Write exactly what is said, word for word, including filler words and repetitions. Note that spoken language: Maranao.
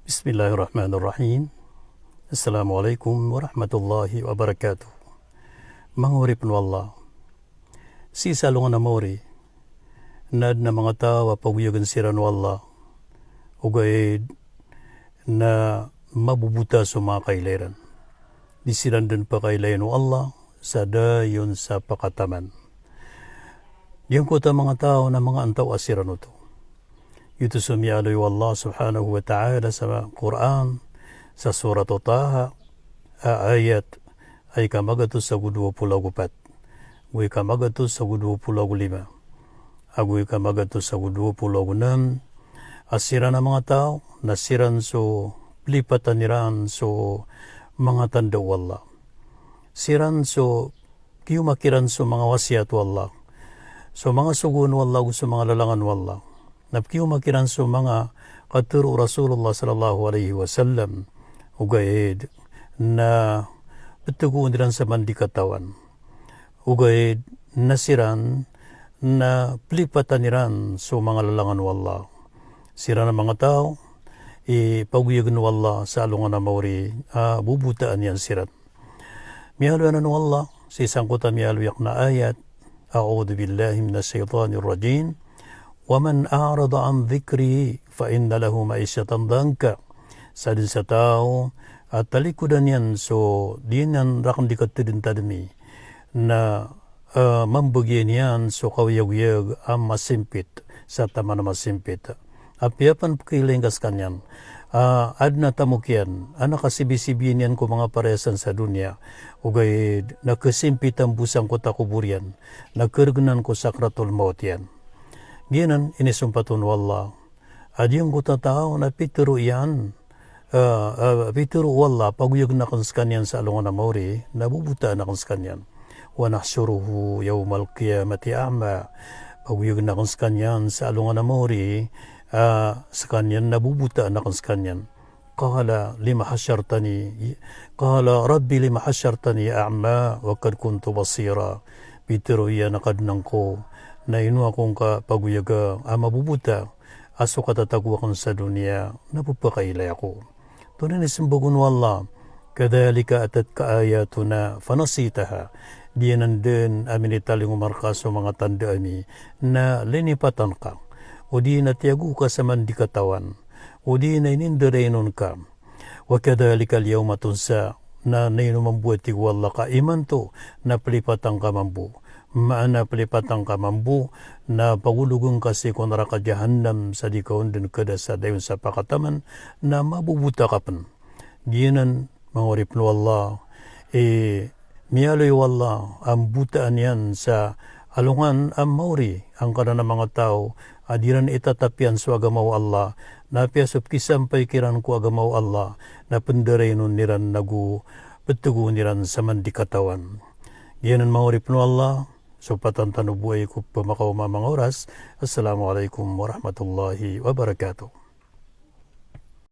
Bismillahirrahmanirrahim. Assalamu alaikum warahmatullahi wabarakatuh. Manga oripn o Allah. Sii sa alongan a maori na adn a manga taw a pagoyagn siran o Allah, ogaid na mabobota so manga kailay ran. Di siran dn pakailayin o Allah sa dayon sa pakataman. Giyangkoto a manga taw na manga antaw a siran oto. Giyoto so miyaaloy o Allah subhanahu wa ta'ala sa Qur'an, sa Surat Taha, a ayat a ika magatos ago dowa polo ago pat, ago ika magatos ago dowa polo ago lima, ago ika magatos ago dowa polo ago nem, a siran a manga taw na siran so plipatan iran so manga tanda o Allah. Siran so kiyoma kiran so manga wasiyat o Allah, so manga sogoan o Allah ago so manga lalangan o Allah. Na pkiyoma kiran so manga katharo o Rasulullah sallallahu alaihi wasallam, ogaid na pthagoon iran sa manga di katawan, ogaid na siran na plipatan iran so manga lalangan o Allah. Siran a manga taw i pagoyagn o Allah sa alongan a maori a bobotaan iyan siran. Miyaaloy anan o Allah sii sangkoto a miyaaloy akn a ayat, a'udhu billahi minash shaitanir rajim. Wa man a'rada an dhikri fa inna lahu ma'ishatan dhanka. Sadn sa taw a talikodan iyan so di niyan rakn di katadntadmi, na, eh, mambagian iyan so kaoyagoyag a masimpit sa taman a masimpit. Apiya pn pkhailay ngka skaniyan, a adn a tamok iyan a na kasibisibi niyan ko manga parahiyasan sa doniya, ogaid na khasimpitan bo sangkoto a kobor iyan, na khargnan ko sakratul maut iyan. Giyanan i inisompat on o Allah a giyangkoto a taw na pitharo iyan, eh, eh, pitharo o Allah, pagoyagn akn skaniyan sa alongan a maori na bobotaan akn skaniyan. Wa nahshuruhu yawmal qiyamati a'ma. Pagoyagn akn skaniyan sa alongan a maori, ah, skaniyan na bobotaan akn skaniyan. Qala lima hashartani, qala rabbi lima hashartani a'ma wa qad kuntu basira. Pitharo iyan a Kadnan ko, na ino ako ngka pagoyaga a mabobota a so katatago akn sa doniya na pphakailay ako. Tonaa i inismbag on o Allah, kadhalika atatka ayatuna fanasitaha. Giyanan dn a minitalingoma rka so manga tanda ami na linipatan ka, odi na tiyago ka sa manga di katawan, odi na inindarain on ka. Wa kadhalikal yawma tunsa. Na ino mambo, a tig o Allah, ka imanto na plipatan ka mambo. Maana plipatan ka mambo na pagologn ka sii ko naraka Jahannam sa di ka on dn khada sa dayon sa pakataman na mabobota ka pn. Giyanan, manga oripn o Allah, i miyaaloy o Allah a mbotaan iyan sa alongan a maori angkanan a manga taw a di ran itatapiyan so agama o Allah, na apiya so pkisampay kiran ko agama o Allah na pndarain on iran ago pthagoon iran sa manga di katawan. Giyanan, manga oripn o Allah, sopatan tano bo aya ko pmakaoma a manga oras. Assalamu alaikum warahmatullahi wabarakatuh.